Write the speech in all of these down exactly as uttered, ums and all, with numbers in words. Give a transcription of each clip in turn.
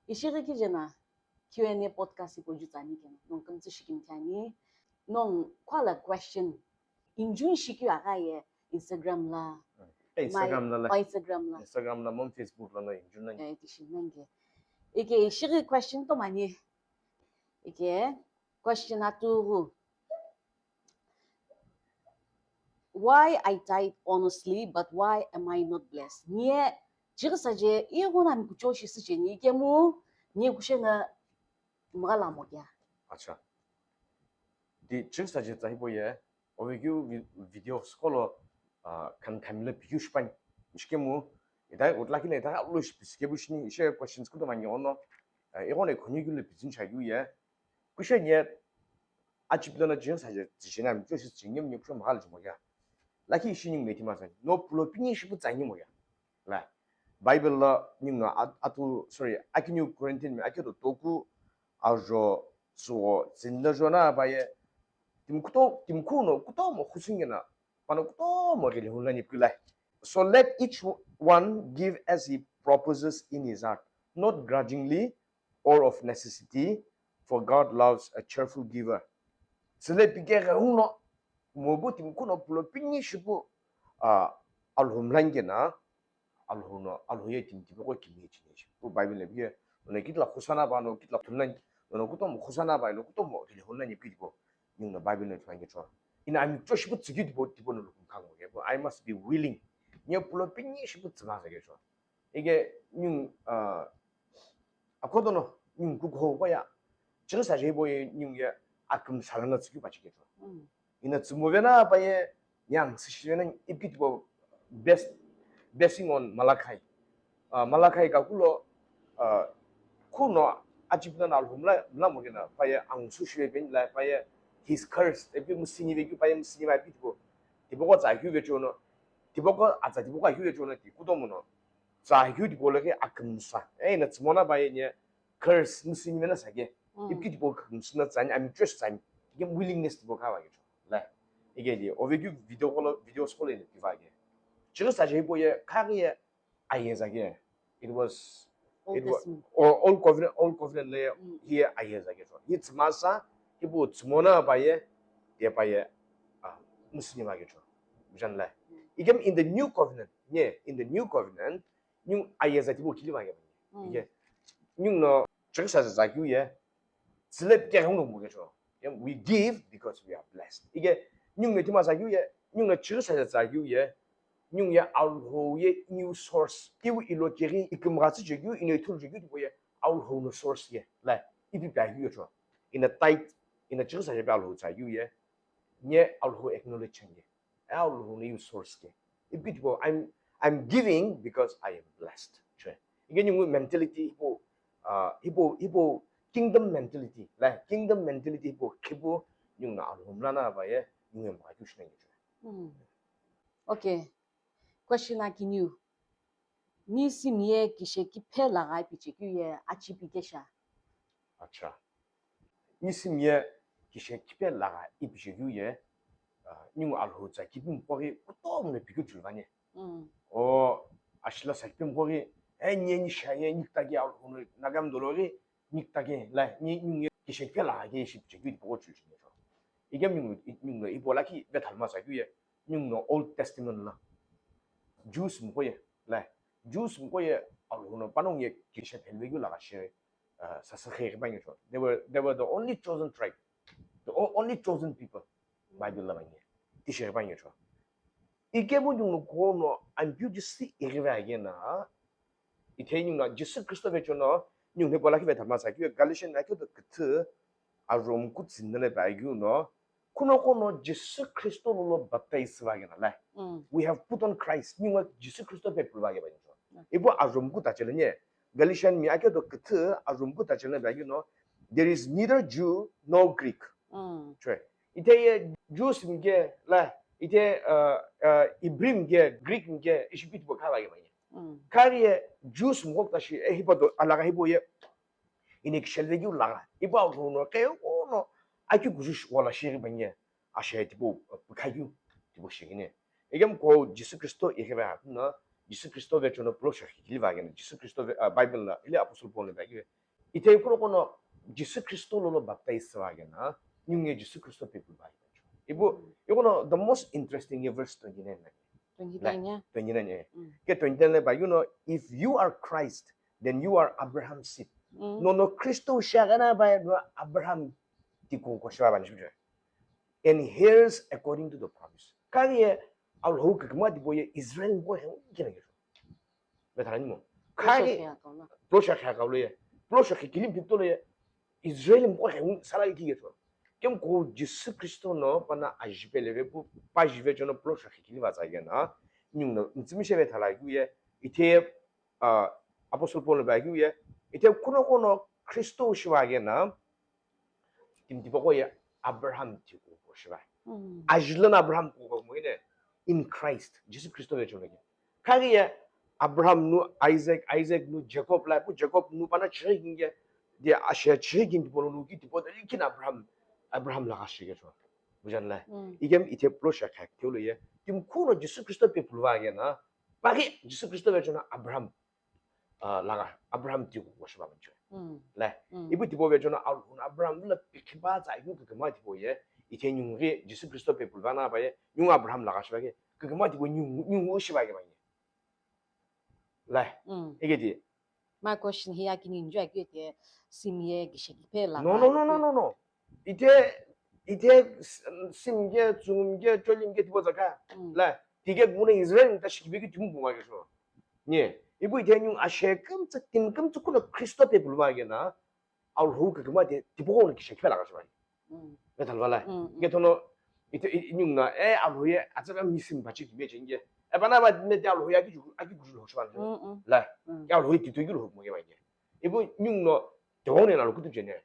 Ishi ghi kije na Q and A podcast hipau jutsa ani keno, nongu kümtsü shikimthi ani. Nongu khua la question, injun shikeu agha ye Instagram la, Eh, Instagram la la. Oh, Instagram la. Instagram la, mom Facebook la no injun nani. Eh, tishi nange. Ike ishi ghi question to mani. Ike question atughu. Why I tithe honestly, but why am I not blessed? Nye chighi saje, igho na mikucho shi sije ni kemu, nye kushe na mgala mo kya. Acha. Di chighi saje tsa hipau ye, ovekeu vi-, video skolo, ah, kan kamila piyu shipani. Ishikemu, idai utla kina idai alu shi pisike bu shini, ishe questions kudo mangi ono, ah, igho na khonyu kyu le pizin shagyu ye. Kushe nye, achi pilo na chighi saje, tsi shina mi, choshi tsi nye mi, kushe mgala mo kya. Laki ishi ningu meti ma sa, no pulo pini shi pu tsa ni mo kya. La. Bible la ningu at-, atu, sorry, akiniu Corinthian mi aketo toku ajo suo zinda jona baye. Timkuto, timkuno, kutomo khusingena, pano kutomo gili hunla ni pulai. So let each one give as he proposes in his heart, not grudgingly or of necessity, for God loves a cheerful giver. Sile pike ghe uno, mobu timkuno pulo pini shipu, ah, alhumlangena, Alhou no, Alhou ye timi tipaqo kimi chini shi. Pu Bible le pike, no kitla khusana ba, no kitla thunlan, no kutomo khusana ba, no kutomo kile hunlan ni pitipo. Ningu no Bible no thunlan ke cho. Ina ami cho shipu tsiki tipo, tipo no lukum khango ke. I must be willing. Nye pulo pini shipu tsima sa ke cho. Ike ningu, ah, akodono, ningu kukho ko ya. Chighi saje bo ye ningu ye aküm salana tsiki pa chike cho. Ina tsumove na pa ye, yang sishivena ipki tipo best, basing on Malachi. Ah, Malachi kakulo, ah, kuno achipna na alhumla, mla mo kena pa ye ang su shive pen la pa ye his curse, epi musini ve kyu pa ye musini va ipki tipo. Tipaqo tsa kyu ve chono. Tipaqo atsa tipaqo kyu ve chono ti kutomo no. Tsa kyu tipo le ke akümsa. Eh, na tsumona pa ye nye curse musini vena sa ke. Ipki tipo akümsa na tsani, I'm just tsani. Ike willingness tipo kha va ke cho. La. Ike di, ove kyu video call, video call ni piva ke. Chighi saje bo ye, kha ye, aye za ke. It was, Old it was, Testament. Or Old Covenant, Old Covenant le, Mm. Ye aye za ke cho. Ye tsima sa, ipu tsumona pa ye, ye pa ye, ah, musini va ke cho. Bujan la. Mm. Ike in the New Covenant, nye, in the New Covenant, ningu aye za tipo kili va ke. Mm. Ike, ningu no, chighi saje za kyu ye, Tsile pike hung lo mo ke cho. Yeah, we give because we are blessed. Ike, ningu ne tima sa kyu ye, ningu ne chighi sa sa kyu ye, ningu ye Alhou ye new source. Kiu ilo kiri, ikimgha tsi che kyu, ino ithulu che kyu, tipo ye, Alhou no source ye. La, ipi pa kyu ye cho. Ina tithe, ina chighi sa che pa Alhou tsa kyu ye, nye Alhou acknowledge chenge. Alhou no source ke. Ipki tipo, I'm, I'm giving because I am blessed. Che. Ike ningu mentality hipau, ah, hipau, hipau kingdom mentality. La, kingdom mentality hipau kipu ningu na alhumla na pa ye, ningu ma kyu shina ngi che. Hmm. Okay. Question akiniu. Ni simi ye kishe kiphe lagha ipi che kyu ye achi pi kesha. Acha. Ni simi ye kishe kiphe lagha ipi che kyu ye, ah, ningu Alhou tsa kipi mkoghi kutomo ne pikyu chulvani. Mm. O, ashila sa kipi mkoghi, eh, nye ni sha ye, ni kta ke Alhou no, nagam dolori, ni kta ke, la, ni, ningu ye kishe kiphe lagha ke ishi pi che kyu di poko chulvani. Ike ningu, ningu ipo laki ve thalma sa kyu ye, ningu no Old Testament la. Jews mko ye, la. Jews mko ye, Alhou no panongu ye kishe phelve kyu lagha she, uh, sasa khe khe pangyo cho. They were, they were the only chosen tribe. The o-, only chosen people. Bible la pangyo. Ti she pangyo cho. Ike bu ningu ko no ampyu Jisu ighive agena. Ithe ningu no Jisu Kristo ve chono, ningu ne pola ki ve thalma sa kyu Galatian na kyu to kithu, Arome kutsin na le ba kyu no, Kuno kono Jisu Kristo lo baptize va kena la. Mm. We have put on Christ. Ningu Jisu Kristo pe pulva ke ba ni. Mm. Ipo Arome kuta chele nye. Galatian mi ake do kithu Arome kuta chele ba you know. There is neither Jew nor Greek. Mm. Chwe. Ite ye Jews mi ke la. Ite uh, uh, Hebrew mi ke Greek mi ke ishipit bo kha va ke ba ye. Mm. Kari ye Jews mo kok ta shi e hipo do alaga hipo ye. Ine kishelve keu lagha. Ipu Alhou no keu ono aki kuju shi wala shiri banye. Ashe tipau pukha keu tipau shikine. Egem ko Jisu Kristo ighive ha no Jisü Khristo vechono pulo shokhi kili va kena, Jisü Khristo ve, ah, Bible na, ili Apostle Paul na vaki ve. Ithe kuno kono Jisü Khristo lolo baptize va kena, ningu ye Jisü Khristo people va kena. Ibu, you know, the most interesting ye verse twenty-nine na. Twenty-nine ya? Twenty-nine ye. Mm. Ke twenty-nine le ba, you know, if you are Christ, then you are Abraham's seed. Mm. No, no, Khristo shagana ba, no, Abraham ti ko ko shaba ba ni shimje. And heirs according to the promise. Kage ye, Alhou kikima tipo ye Israel mko he kina ke. Be tharani mo. Kage, pulo shokhi kau lo ye. Pulo shokhi kilim pito lo ye. Israel mko he sala ki ke to. Kemko Jisü Khristo no pana ajipe leve pu, pa jive chono pulo shokhi kili va tsa kena. Ningu no, ntsimi shebe thala kyu ye. Ithe, ah, Apostle Paul ba kyu ye. Ithe kuno kono Khristo shiva kena. Timi tipaqo ye Abraham ti kukupo shiva. Mm. Ajulana Abraham kukupo mo ine in Christ, Jisü Khristo vechono ke. Kage ye Abraham nu Isaac, Isaac nu Jacob la, pu Jacob nu pana chiri kinge, di ashe chiri kin tipo nu ki tipo de kin Abraham, Abraham la kashi ke cho. Bujan la. Mm. Igem ithe pulo shokhi keu lo ye. Timi kuno Jisü Khristo people va kena. Pagi Jisü Khristo vechono Abraham ah, laga Abraham ti kukupo shiva mancho. Mm. Le. Mm. Ibu tipo vechono Alhou no Abraham la pikhipa tsa yu kikima tipo ye. Ithe ningu ki Jisü Khristo people va na ba ye. Ningu Abraham laga shiva ke. Kikima tipo ningu, ningu shiva ke ba ye. Le. Mm. Ege di. My question hi akini njo akite sim ye kishe kipe la. No, no, no, no, no, no. Ithe, ithe s-, sim ke, tsungum ke, cholim ke tipo zaka. Mm. La, tike guna Israel ta shikibi ki timu bunga ke so. Nye, ibu ithe ningu ashe kümtsü, timi kümtsü kuno Khristo people va kena, Alhou kikima te, tipo kono kishe kipe la ka so. Mm. Be thalva la. Mm, mm. Ke tono, ithe, i-, ningu na, eh, Alhou ye, atsa mi sim bachi ki me chenge. E bana ba me te Alhou ya ki ju, aki ju lo shiva. Mm, mm. La, mm. Ya Alhou ye tito ki lo mo ke ba ye. Ibu ningu no, te wong ne na lo kutu jene.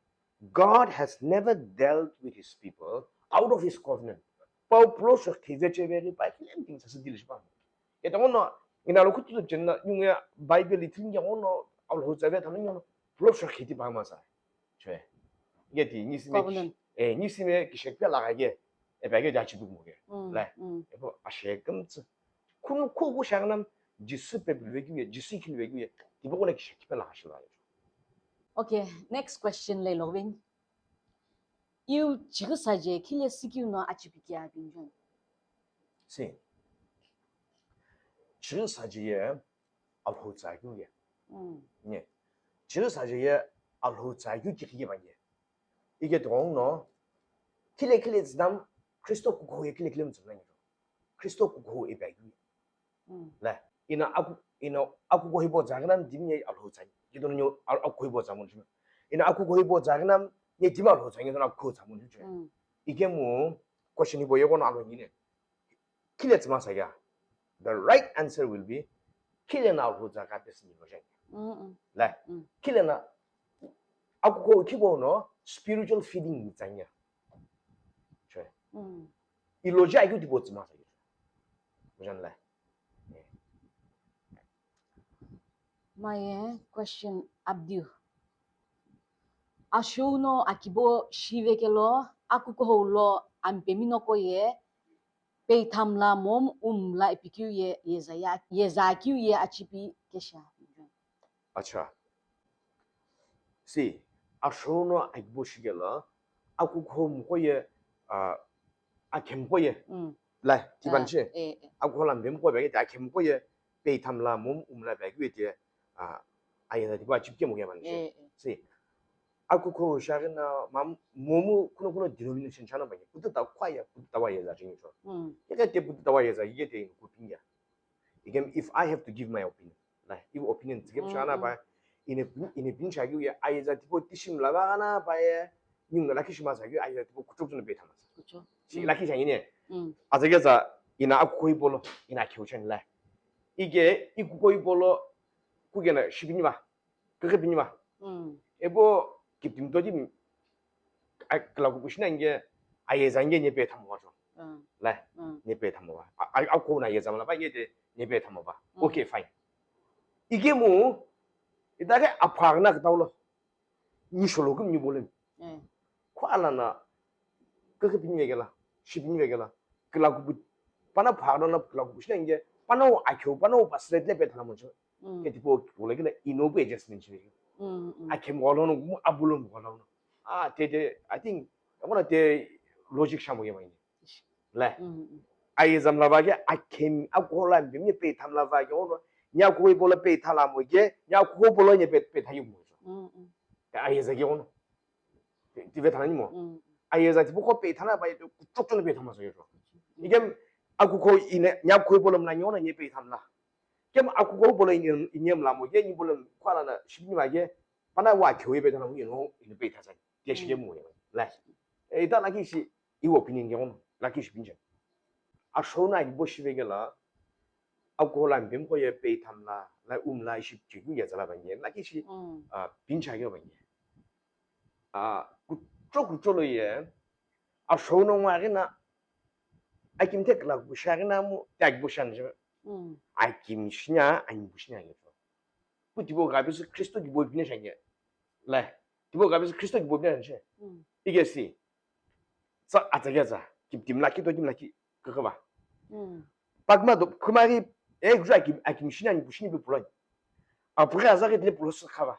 God has never dealt with his people out of his covenant. Pau pulo shokhi ve cheve ri pa kilen ting sa sidi lishi pa. Ita ngono, ina lo kutu chena, ningu ye Bible itling ya ngono, Alhou tsa ve tanu ngono, pulo shokhi ti pa ma sa. Chwe. Ye ti, ni sime, covenant. Eh, ni sime kishe kipe la ga ye, e ba ge ja chi bu mo ge. Mm, la, mm. E po ashe kümtsü. Kuno kuku shagna, Jisü people ve kyu ye, Jisü khin ve kyu ye, tipo kono kishe kipe la ga shi la. Okay, next question le lo vin. Iu chighi saje khile sikeu no achipi kea pinjun. Si. Chighi saje ye Alhou tsa kyu ye. Mm. Nye. Chighi saje ye Alhou tsa kyu ki ki ba ye. Ige tong no. Khile khile tsdam Khristo kukuho ye khile khile mtsum na ye. Khristo kukuho e ba kyu ye. Mm. La, ina aku, ina akukuho hipau tsa kena timi ye Alhou tsa. Kidono nyo a-, akukuho hipau tsa mo nchime. Ina akukuho hipau tsa kena ye timi Alhou tsa, kidono akukuho tsa mo nchime. Mm. Ike mo question hipau ye kono alo ni ne. Khile tsma sa ya. The right answer will be khile na Alhou tsa ka pesi ni lo jen. Mm, mm. La, mm. Khile na akukuho kibo no spiritual feeding ni tsanya. Chwe. Mm. Ilo ja yu tipo tsma sa ya. Bujan la. My question abdiu. Ashou no akibo shive kelo, akukuho lo ampemi no ko ye, peithamla mom umla ipikeu ye, yeza ya, yeza keu ye achipi kesha. Acha. Si, ashou no akibo shikelo, akukuho mko ye, ah, akhemko ye. Mm. La, tiban chi. Eh, eh. Akukuho la mko be, akhemko ye, peithamla mom umla be keu ye te, ah, ayeza tipo achipi kemo ke ban chi. Eh, eh. Si. Akukuho shagina mam-, momu kuno kuno denomination chana ba ye. Putu ta kwaya, putu ta wa yeza chingi cho. Mm. Ye ke te putu ta wa yeza, ye te kupinga. Again, if I have to give my opinion, like, if opinion to give, mm, shana, mm, ba, ina pin-, ina pin shagyu ya, ayeza tipo tishim la ba gana ba ye, ningu la kishima shagyu, ayeza tipo kuchuk tuna beta masa. Kuchuk. Si, mm, la kisha ine. Mm. Aza geza, ina akukuho hipau lo, ina kiu chen la. Ige, ikukuho hipau lo, kugena shipini ba. Kekhe pini ma. Mm. Ebo kiptim to di, a, kila kukushina nge, ayeza nge nye pe thamo wa cho. Mm. La, mm, nye pe thamo wa. A, a, a ko na yeza mala ba nge te nye pe thamo wa. Mm. Okay, fine. Ige mu, ita ke apha na kitaw lo. Ni sholo kum ni bolem. Mm. Ko ala na, kekhe pini vekela, shipini vekela. Kila kuku, pana pha na kila kukushina nge, panongu akheu panongu pa straight le petha la mo che. Mm. Ke tipau kula kila ino pu adjustment che. Mm, mm. Akhem golo no, abulo golo no. Ah, te, te, I think, I wanna te logic shamo ye mai. Le. Mm, mm. Ayeza mla va ke akhem, akukho la mbe, nye petha mla va ke ono. Nya kukho ipo la petha la mo ke, nya kukho ipo la nye pe-, petha yu mo. Mm, mm. Ayeza ke ono. Ti-, ti vetha na ni mo. Mm. Ayeza tipau ko petha na va ye, kuchok chok petha ma so yo. Mm. Ikem akukho ine, nya kukho ipo la mla nyo na nye petha mla. Kem akukho ipo la ine, ine mla mo ke, ni ipo la kwa la na, shibini ma ke, pana wa kyo ipe tana mo, you know, ine petha sa. Ti shi ke mo ye. La. E, ita la ki shi, i opinion ke ono, la ki shi pinche. A show na ki bo shi ve ke la, akukho la mbem ko ye petha mla, la um la shi ki ku ye za la ba nye, la ki shi, mm, ah, pincha ke ba nye. Ah, kuchok kuchok lo ye, a show no ngwa ke na, akim tek la ku sha ke na mo, ta ki bo shan je. Mm. Akim shinya, ani bo shinya ke. Pu tipau ka bisu Kristo ki bo bine shan ye. La, tipau ka bisu Kristo ki bo bine shan ye. Mm. Ike si. Sa atsa ke za, ki tim la ki to tim la ki, ka ka ba. Mm. Pakma do, kuma ri, e, gujra ki, akim shinya ani bo shinya be pulani. A pura za ke le pulo sa ka ba.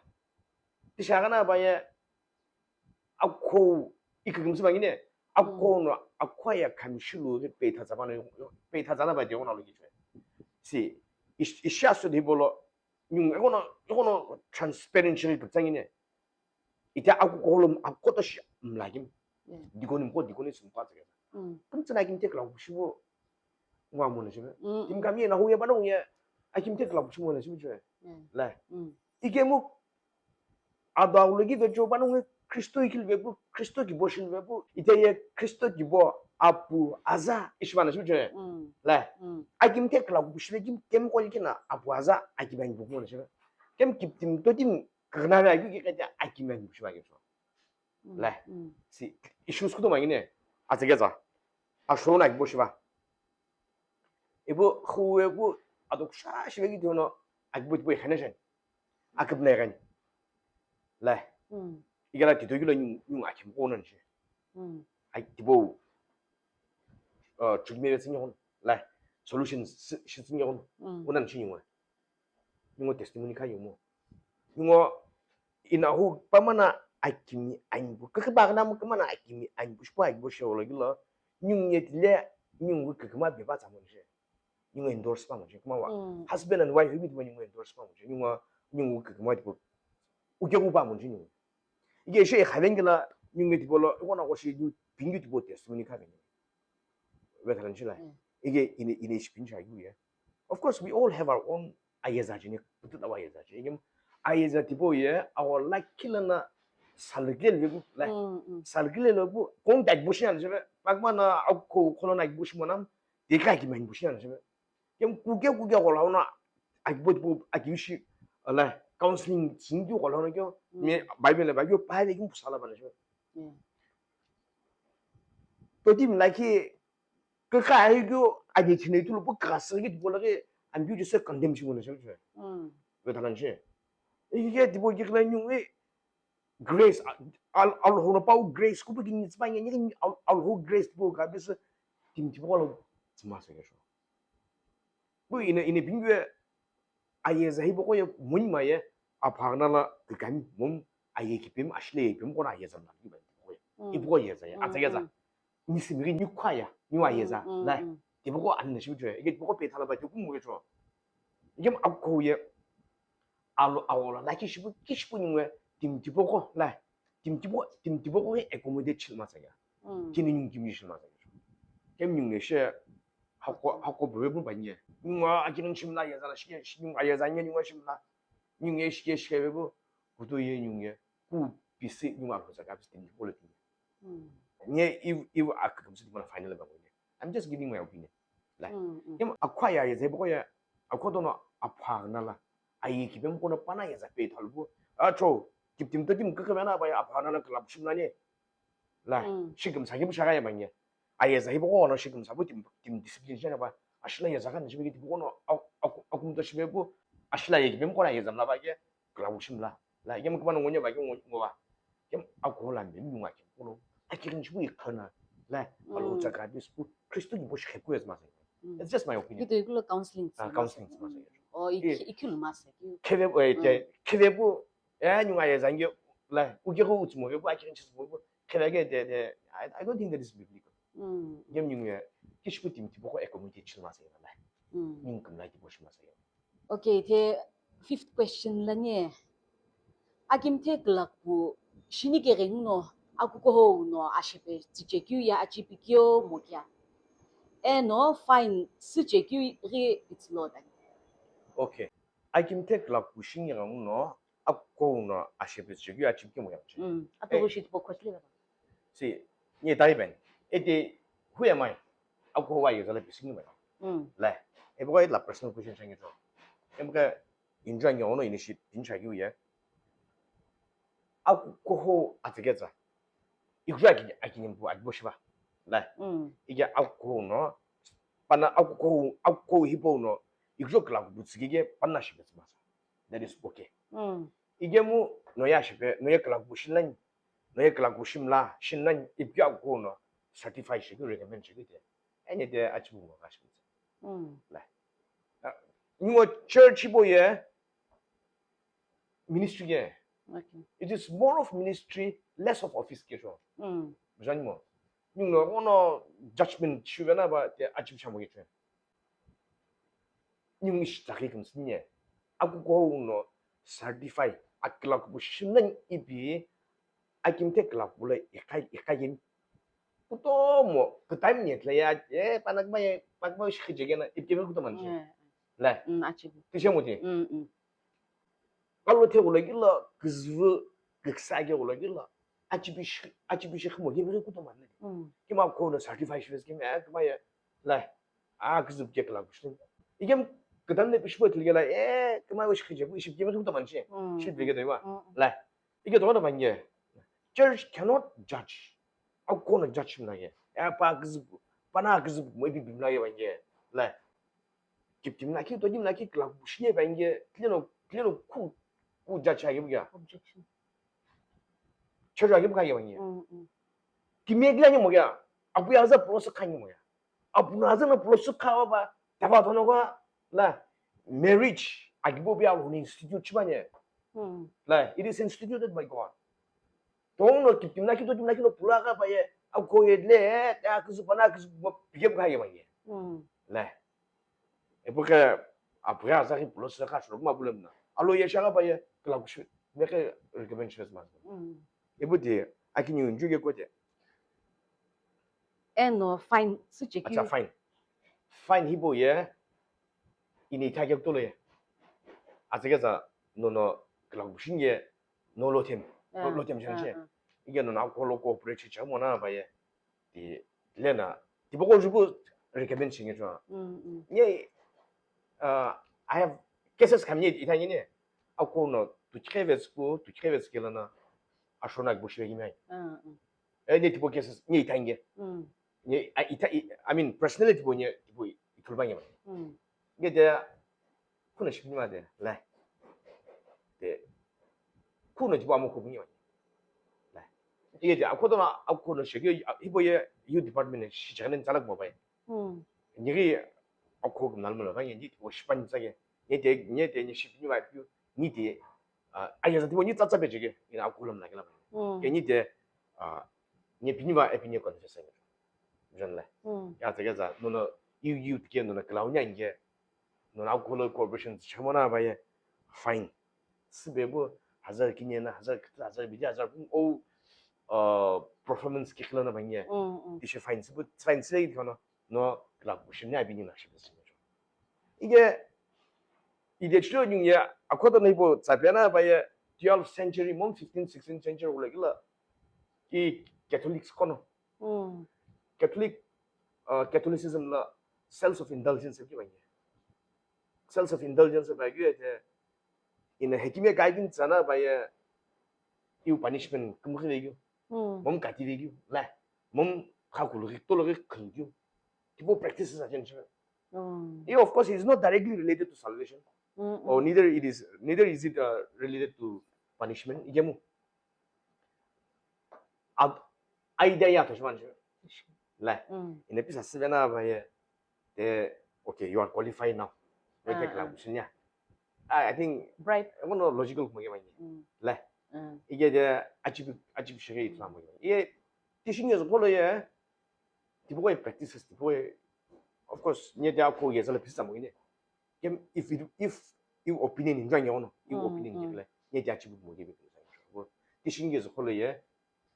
Ti sha ga na ba ye, akho, ikakimsi ba ngine, akho no, akho ya kamishilu ri petha za ba no, petha za na ba de ona lo ki chwe. Si, ish-, isha so de bolo, nyung, ekono, ekono transparent shiri kutsa ngine. Ita akukho lo, akukho to shi mla kim. Yeah. Dikoni mko, dikoni sumko atsa ke za. Mm. Kum tsana kim tek la ku shibo, ngwa mo na shibe. Mm, mm. Kim kam ye na hu ye ba no ye, akim tek la ku shibo na shibe chwe. Mm. La. Mm. Ike mo, ado agulo ki vecho ba no ye Kristo ikil vepu, Kristo ki bo shin vepu, ite ye Kristo ki bo apu aza ishi ba na shibe chwe. Mm. La. Mm. Akim tek la ku shibe kim kem ko ki na apu aza aki ba ni bu mo na shibe. Kem kip tim to tim kana ve aki ki kete aki me bu shiba ke so. Mm, la. Mm. Si issues kudo ma ngine. Atsa ke za. A show na ki bo shiba. Ibo khu e bu adok sha shibe ki dono aki bo bo khane shen. Akip na gani. La. Mm. Igala ti to yulo nyu nyu aki ko nan shi. Mm. Ai ti bo. Uh, chugme be tsinyo. La. Solution shi tsinyo. Mm. Unan shi nyu. Ningo testimony kha yumo. Ningo inahu pamana akimi anbu. Kaka bagna mu kamana akimi anbu. Shpo anbu sholo gilo. Ningo yetile ningo kakama beba tsamonje. Ningo endorse pamonje. Kuma wa. Mm. Husband and wife bit ningo endorse pamonje. Ningo ningo kakama tipo. Uke ku pamonje ningo. Ike she khavengela ningo tipo lo. Ikona ko shi ju pingu tipo testimony kha vengela. Veteran chila. Mm. Ike ine ine shi pincha yu ye. Of course, we all have our own ayeza jini, putu dawa ayeza jini. Ayeza tipo ye, our like kila na salgile lebu, like, mm, mm, salgile lebu, kong tak bushi an jebe, pagma na akko kono na bushi monam, deka ki man bushi an jebe. Kem kuke kuke kola na, akbo tipo, akishi, ala, counseling singi kola na kyo, mm, me, Bible na ba kyo, pa le kim pusala ba na jebe. Mm. To dim like, kaka ayu kyo, ani chine tu lo, kaka sagi tipo lagi, I'm beauty so condemn shi mona shi. Mm. Veteran shi. Ike tipo ki kala nyung e grace, al, al hono pau grace, kupu ki nitsi pa ngi, al, al ho grace tipo ka bisa, tim tipo lo, tsima sa ke sho. Bu ine, ine bingwe, ayeza hibo ko ye, muni ma ye, apagna la, kikami, mum, aye kipim, ashle ye pim, kona ayeza na, ibo ko ye. Mm. Ibo ko yeza ye, mm, atsa yeza. Mm. Ni simiri ni khwaya, ni wa yeza, mm, mm, la. Mm. Tipoko anne shi chwe, ike tipoko pe thala ba tiku mu cho. Ike akko ye, alo awola, la ki shipu, ki shipu ni ngwe, tim tipoko, la. Tim tipo, tim tipoko ye accommodate chil ma saya. Mm. Kini ni kimi shil ma saya. Kem ni nge she, hako, hako bwe bu ba nye. Ni ngwa akini shim la yeza la shi, shi ni ngwa yeza nye ni ngwa shim la. Ni nge shi, shi bu, kuto ye ni nge, ku pisi ni ngwa ko sa ka pisi tim tipoko le tim. Mm. Nye, if, if I could consider my final level. I'm just giving my opinion. Like, mm, mm, kem akhwa ya ye zebo ko ya, akho dono apha na la. Ayi ki bem kono pana ye za pe thalbo. Acho, kip tim to tim kaka na ba ya apha na la club shim na ne. La, mm, shikim sa kim shaga ya ba nye. Aye za hibo kono shikim sa bu tim, tim discipline shana ba. Ashila ye za kan shibi ki kono akum to shibe bu. Ashila ye ki bem kono ye za na ba ke. Club shim la. La, kem kumana ngonye ba ke ngo, ngo ba. Kem akola mbe mi ngwa kem kono. Akirin chibu ikhana. La, mm, alo tsaka bispu. Kristo ni bosh kheku ez ma. Mm. It's just my opinion. Kito ikulo counseling. Ah, counseling tsü masa. Oh, ikhi-, ikhilu masa. Kheve, eh, te, kheve bu, eh, nyunga ye zangyo, la, uke ko utsumo ve bu, akhin chismo bu, kheve ke te, te, I, I don't think that is biblical. Mm. Gem nyung ye, kishpu team tipo ko accommodate chil masa la. Mm. Nyung kam la tipo shi masa. Okay, the fifth question la ni. Akimthe kulakupu shini keghengu no akukuhou no ashepe tsüchekeu ye achipikeu mokia. Eno fine süchekeu ghi itsülo tani. Okay. Akimthe kulakupu shini keghengu no akukuhou no ashepe tsüchekeu ye achipikeu mokia. Mm. Ato eh. Shi tipo question le. Si, ni tari ben. Ete, who am I? Akukuhou aye zala pisingi ben. Mm. La, ebo la personal question change to. Ebo Injury ngo no initiate inchaki uye. Akukuhou atsüketsa. Ikujua aki-, akinimpu akibo shiba. La. Mm. Ike akukuhou no. Pana akukuhou, akukuhou hipau no. Ikujua kulakupu tsükike pana shipetsu masa. That is okay. Mm. Ike mu no ya shipe, no ya kulakupu shinlani. No ya kulakupu shimla, shinlani. Ipikeu akukuhou no. Certify shiki, recommend shiki te. Ene te achibu ngo kashipetsu. Mm. La. Ah, ningo church hipau ye. Ministry ke. Okay. It is more of ministry, less of office ke sho. Mm. Jani mo. Ningu no ono judgment shuve na ba te achieve shamo ke sho. Ningu ishi taki kum sinye. Akukuhou no certify akulakupu shinlani ipi akimthe kulakupu la ikai, ikai yemi. Kutomo, kutami nyetla ya, eh, pana kuma ye, pana kuma shi khijege na, ipikeme kutomo nje. Eh. La. Mm, achieve. Tishe muti. Mm, mm. Kalo the gula gila, kizvu, kiksa ge gula gila. Achieve shi, achieve shi khimo, yemi kutomo ne. Mm. Kima kono certify shi ves kima, eh, kima ye. La. Ah, kizvu ke kulakupu shi. Igem kutami ne pishpo tilgela, eh, kima shi khijege, shi kima kutomo nje. Mm. Shi tilgela wa. Mm, mm. La. Ike tokona vange, church cannot judge. Akukuhou no judge mlage. Eh, pa kizip, pana kizip mo ipi bimlage vange. La. Kiptim na ki, to dim na ki, kulakupu shine vange. Tleno, tleno ku, ku judge age buga. Objection. Church age buga vange. Mm, mm. Kimegla ni mo ga. Apu ya za pro sa kanye mo ga. Apu na za na pro sa kawa ba. Taba tono ga la marriage agibo bia lo institute chibanye. Hmm. La, it is instituted by God. Tono kiptim na kito tim na kino pula ka pa ye. Akukuhou ye le, eh, ta kisu pana kisu mo pige ka ye ba ye. Hmm. La. Epoke apu ya za ki pulo sa ka shiro ma bulem na. Alo ye sha ka pa ye, kulakupu shi. Me ke recommend shi ma. Hmm. Epo de, akini unju ke kote. Eno fine, süchekeu. Acha, fine. Fine hipau ye, ini ithake kutolo ye. Atsüketsa, nono kulakupu shinye, no lo them. Lo, ah, lo them shan ah, she. Ah. Ike nono akukuhoulo cooperate shi chamo na ba ye. Ti, lena, tipaqo juku recommend shinge chwa. Mm, mm. Nye, uh, I have cases kam nye ithanye ne. Akukuhou no, tu chevets ku, tu chevets ke lana, ashona gbushi ve gimai. Ah, ah. Eh, nye tipo cases, nye ithanye. Mm. Nye, I, ita-, I, I mean, personally tipo nye, tipo i-, itulba nye. Mm. Nye te, kuna shipni ma te, la. Te, kuna tipo amo kubni ma. La. Nye te, akoto na, akono shege, hibo ye, youth department ne, shi chane tsalak mo bai. Mm. Nye ge, ako kumnal mo la, nye, nye tipo shipani tsage. Nye te, nye te, nye shipni ma piu, nye te, ah, aya za tipo nye tsatsa pe chege, ina ako lam na kela. Mm. Nye te, ah, nye pini ba, e pini confess. Jon le. Mm. Ya tseke za, nono, you, you ke nono, klau nya nge, nono, alcohol corporation, chamo na ba ye, fine. Sibe bu, hazar kinye na, hazar kita, hazar bidi, hazar kum, o, uh, performance ke kila na ba nge. Mm, mm. Ishe fine, sibu, fine, sibe kono, no, klau, shimne abi ni na, shibe, shibe. Ige, ide chilo nyung ye, akoto na ibo, tsape na ba ye, twelfth century, mom fifteenth, sixteenth century, wala kila, ki Catholics kono. Mm. Catholic, uh, Catholicism la sales of indulgence ki ba ye. Sales of indulgence ba ye te ina hekime guidance ana ba ye iu punishment kumri ve yu. Mm. Mom kati ve yu. La. Mom khakulu ri tolo ri khun yu. Tipo practices are changing. Mm. Yeah, of course, it is not directly related to salvation. Mm, mm. Or neither it is, neither is it, uh, related to punishment. Igemu. Ab-, idea ya toshman. La. Mm. Ina pisa sivena ba ye. Eh, okay, you are qualified now. Wait, Ah, take ah. Labusinia. I, I think Bright. I don't know logical kumage manye. Mm, Le. Mm. Ige de achieve achieve shige itla manye. Ye teaching years polo ye. Tipo ye practices tipo ye. Of course, nye de ako ye zala pisa manye. Kem if it, if you opinion in drawing ono, you Mm, opinion mm. Gele. Nye de achieve manye. Teaching years polo ye.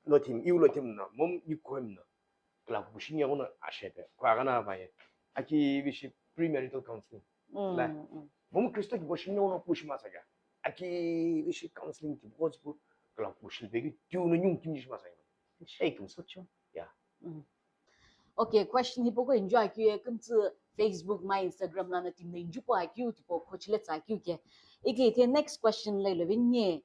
Lo team, you lo team na, mom you ko na. Kla ku shin ya ono ashete. Kwa gana ba ye. Aki bishi premarital counseling. Mm, Lai. Mm. Mom Kristo ki boshin ya ono push masaya. Aki bishi counseling ki boss bu kla ku shi be ki tu no nyung kim shi masaya. Hey, kum Kuchu. Yeah. Mm. Okay, question hipau ko enjoy akeu ye kumtsu Facebook ma Instagram lana team na enjoy po akeu tipo coach let's akeu ke. Ike ite next question le lo vinye.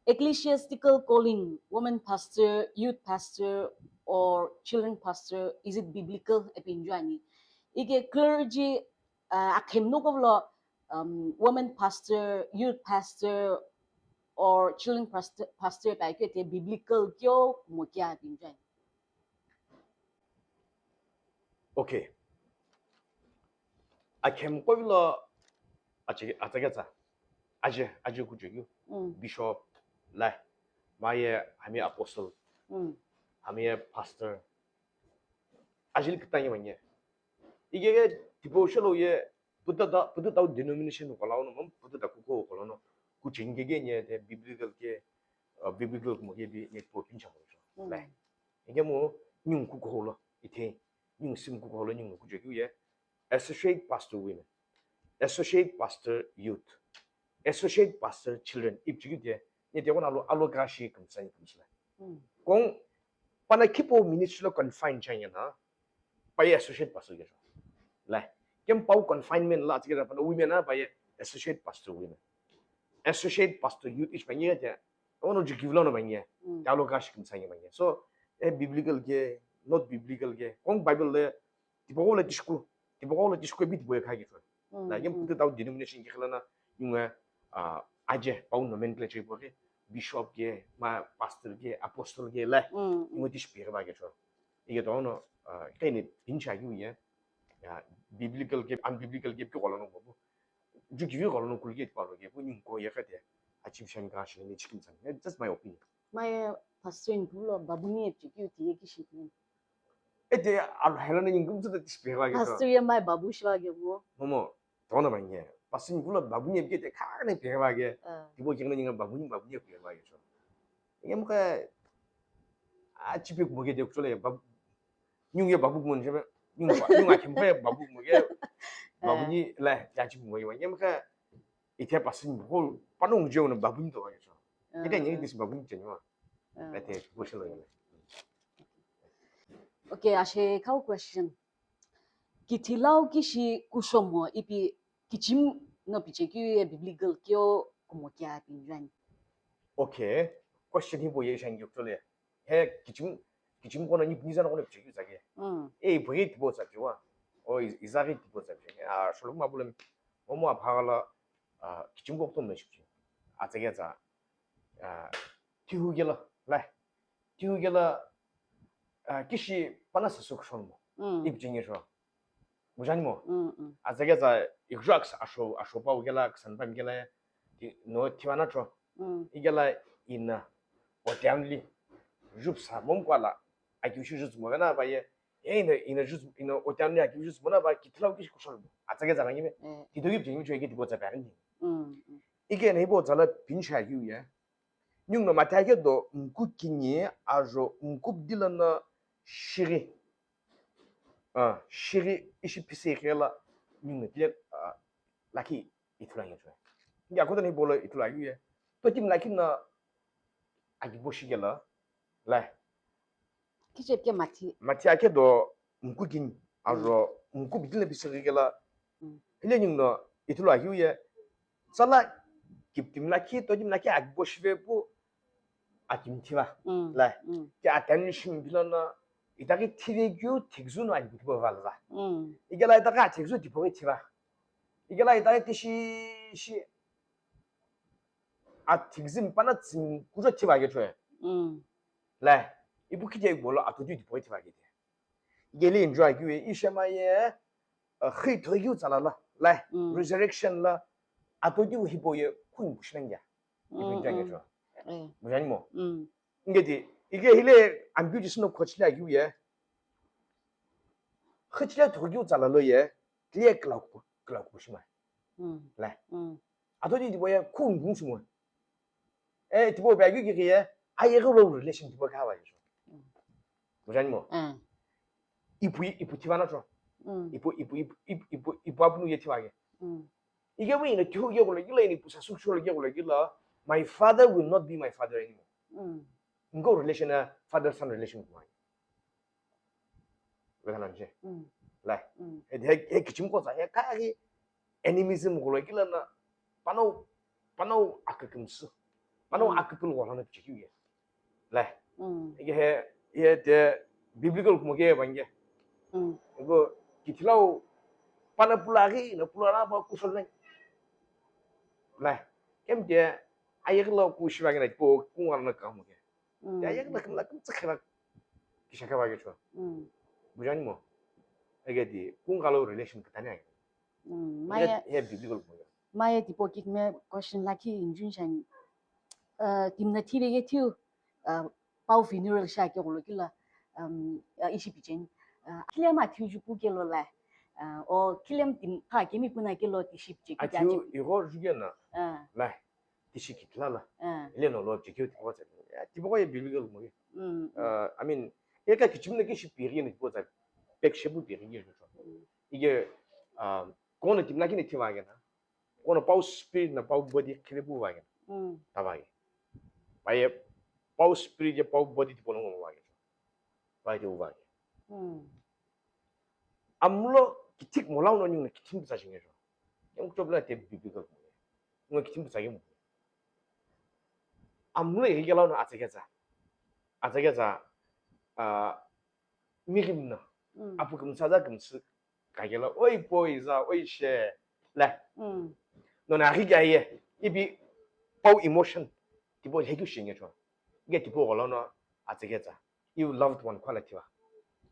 Ecclesiastical calling, woman pastor, youth pastor, or children pastor, is it biblical? Epi enjoy ani. Ike clergy uh, akhemno ko lo um, woman pastor, youth pastor, or children pastor, pastor pa ke te biblical kyo mo kya binjai. Okay. Akem ko lo ache atsaketsa. Aje aje ku ju Mm, bishop la maye hami apostle mm, hami pastor. Ajil kitanye manye. Igege tipo shelo ye puta da puta da denomination ko la no puta da ku ko ko no ku chenge ge nye te biblical ke uh, biblical mo ge bi ne po pincha mo. mm. Ige mo nyung ku ko lo ite nyung sim ku ko lo nyung ku je ku ye associate pastor women, associate pastor youth, associate pastor children ip chigit ye ne te wona lo alo ka shi kum sai kum sai. Mm. Kong pana kipo ministry lo confine chanya na pa ye associate pastor ge. La kem pau confinement la tigera pana women na pa ye associate pastor women, associate pastor youth ish pa ye te ono ju give lo no pa ye Mm. ta lo ka shi kum sai pa ye. So e biblical ge not biblical ge kong Bible le tipo ko le tishku tipo ko le tishku bit boy ka ge. Mm, La kem mm. Putu tau denomination ki khala na yunga ah aje pau nomenclature bo ke bishop ke ma pastor ke apostle ke la Mm, mm. Yunga tish pire ba ke cho. Ige to no kene pincha yu ye biblical ke unbiblical ke ko lo no bo. Ju ki ko lo no kul ke pa lo ke bu nyung ko ye ka te. Achieve shan ka shi ni chicken san. That's my opinion. My pastor in pulo babuni e chiki uti ye kishi. Ete alo hela na yingum tsu tish pire ba ke cho. Pastor ye my babu shiwa ge mo. Momo, tona ba nge. Pasin kula babu nye ke te ka ne pe ba ge. Ah. Tipo ke ne babu nye babu nye pe ba ge so. Nge mo ka a chi pe mo ke de ko le babu. Nyung ye babu mo je. Nyung ba nyung a ke mo ke babu mo ke. Babu nye la ya chi mo ye. Nge mo ka ite pasin ko pa no je no babu nye to ba ge so. Ite nye dis babu nye je no. Ah. Ete ko se lo. Okay, ashe kau question. Kithilau kishi kushomo ipi kichim no piche ki biblical kyo kumo kya pinjani. Okay. Question hi bo ye shan yuk tole. He kichim kichim kono ni ni zan kono piche ki zage. Mm. E bo ye bo sa piwa. O izari bo sa piwa. Ah shulu ma bulem. Omo aphagala ah kichim ko to me shi. A zage za. Ah tihu gela. Lai. Tihu gela ah kishi pana sa su kushon mo. Mm. Ip jingi sho. Bujani mo. Mm, mm. Azageza exact asho asho pa ugela ksan pa migela no tiwana cho. Mm. Igela ina otiamli jupsa momkwala akiushu jutsu mo gana ba ye. Ina ina jutsu ina otiamli akiushu jutsu mo na ba kitlau kishi kushon. Azageza ba ngime. Eh. Tidogi jingi cho ige tibo za ba ni. Mm. Mm. Ige nei bo zala pincha yu ye. Nyung no matha ke do mku kinyi ajo mku dila na shiri. Ah, shiri ishi pisi khela nyung no kile ah, laki itula ngi chwe. Ngi akoda ni bolo itula yu ye. To tim laki na agi boshi gela. Lai. Kichep ke mati. Mati ake do mku kinyi ajo mku bidile pisi gela. Mm. Hile nyung no itula yu ye. Sala kiptim laki to tim laki agi boshi ve pu akim thiva. Mm. Lai. Mm. Ke attention bilana itaki thive kyu thikzu no ani bo valva. Mm. Igela itaka thikzu tipo thiva. Igela itaki tishi shi a thikzim pana tsim kujo thiva ke chwe. Mm. Lai. Ipu kije bolo atuju tipo thiva ke. Igeli enjoy kiwe ishema ye. uh, khi thoikiu tsala la, lai, mm, resurrection la, atokiu hipau ye khu ipu shinangia. Ipu mm, ngiange mm, cho. Eh. Mujani mo? Mm. Ingeti, ike hile ambiu jisino khochile agiu ye. Khichile thoikiu tsala lo ye, tile klau, klau kushima. Mm. Lai. Mm. Atoti tipau ye khu ngungshimo. Eh, tipau pe agiu kiki ye, ayeghi lo relation tipau kha wa ye cho. Mm. Mujani mo? Mm. Ipu, ipu thiva na cho. Mm. Ipu, ipu, ipu, ipu, ipu apunu ye thiva ke. Mm. Ike wi ina thiu ye kula kila, ina ipu sasuk sholo ye kula kila, my father will not be my father anymore. Mm. Ngo relation na father son relation kumai. Wekana nje. Mm. Lai. Mm. He, he, he kichim ko sa, he ka ki animism ko lo kila na, panau, panau akakimsu. Panau mm, akapil ko lana kichikiu ye. Lai. Mm. Ike he, he te biblical kumo ke bange. Mm. Iko kithilau pana pulaghi, na pulana pa kusol nai. Lai. Kem te ayeghi lo ku shiva ke na po kungar na kamu ke. Mm. Ya, ya, na, na, kisa kaba ke cho. Mm. Mujani mo? Ege di, kung kalo relation katani ai. Mm. Maya, ya, biblical mo ya. Maya di po kik me question laki injun shani. Uh, timna thive ye thiu, uh, pau funeral sha ke golo kila, um, uh, ishi pichen. Uh, kile ma thiu ju pu ke lo la. Uh, o kilem tim ka kemi puna ke lo ti ship che. A thiu, igo ju ke na. Uh. Lai. Tishi kitila la. Ah. Ile no lo objective tipo tsa. Ya, tipo ko ye biblical mo ye. Mm, mm. Uh, I mean, ye ka kichim na kishi piri ni tipo tsa. Pek shebu piri ni. Mm. Ige, um, kono timla kini tiva gena. Kono pau spirit na pau body kile bu va gena. Mm. Tava ye. Ba ye pau spirit ye pau body tipo no mo va gena. Ba ye uva gena. Mm. Amlo kitik molau no nyung na kitim sa jinge jo. Yang kuchop la te biblical mo. Ngo kitim sa gemu. Amlo iri ke lau no atsa ketsa. Atsa ketsa, ah, mirim no. Mm. Apu kumsa za kumsu. Ka ke la, oi poi za, oi she. La. Mm. No na ri ga ye. Ipi pau emotion. Tipo hekyu shinge jo. Ge tipo golo no atsa ketsa. You loved one quality va.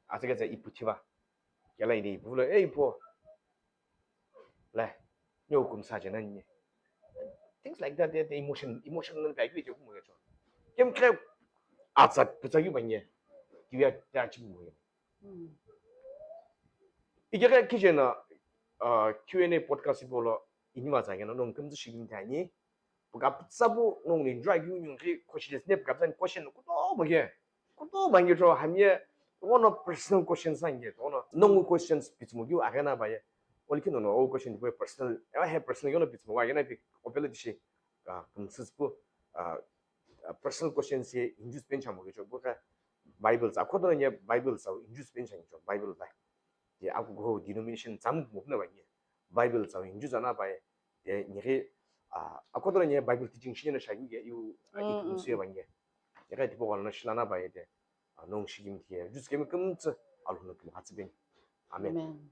Atsa ketsa ipu thiva. Kela ine ipu lo, ei ipu. Le, nyo kumsa je na nye. Things like that, the, the emotion, emotional value je kumo cho. Kem kre atsa putsa yu banye. Kiwi a ta chi mo. Mm. Ike ke kije na, uh, Q and A podcast bolo ini wa za na nong kumzu shigim tani. Pukaptsa pu nong ni enjoy keu nung ki question ne pukaptsa ni question kutomo ke. Kutomo ange cho hamye ono personal questions ange ono nong questions pitsmo keu agena ba ye. Oli kino no o question pu personal. Ewa he personal yono pitsmo wa agena pi opela tishi. Ka kumsis pu, ah, personal questions ye induce pen chamo ke cho bu ka Bible sa kodo ne Bible sa induce pen chamo cho Bible ba. Ye aku go denomination tsam mo na ba ye. Bible sa induce ana ba ye. Te nighi, ah, akodolo nye Bible teaching shine na shaghi ye yu, ah, mm, ipu mm, suye mm. Bange. Eka tipo wala na shilana ba ye te, ah, nong shigim tiye. Jus kemi kumtsu, alhunu kum hatsibin. Amen. Amen.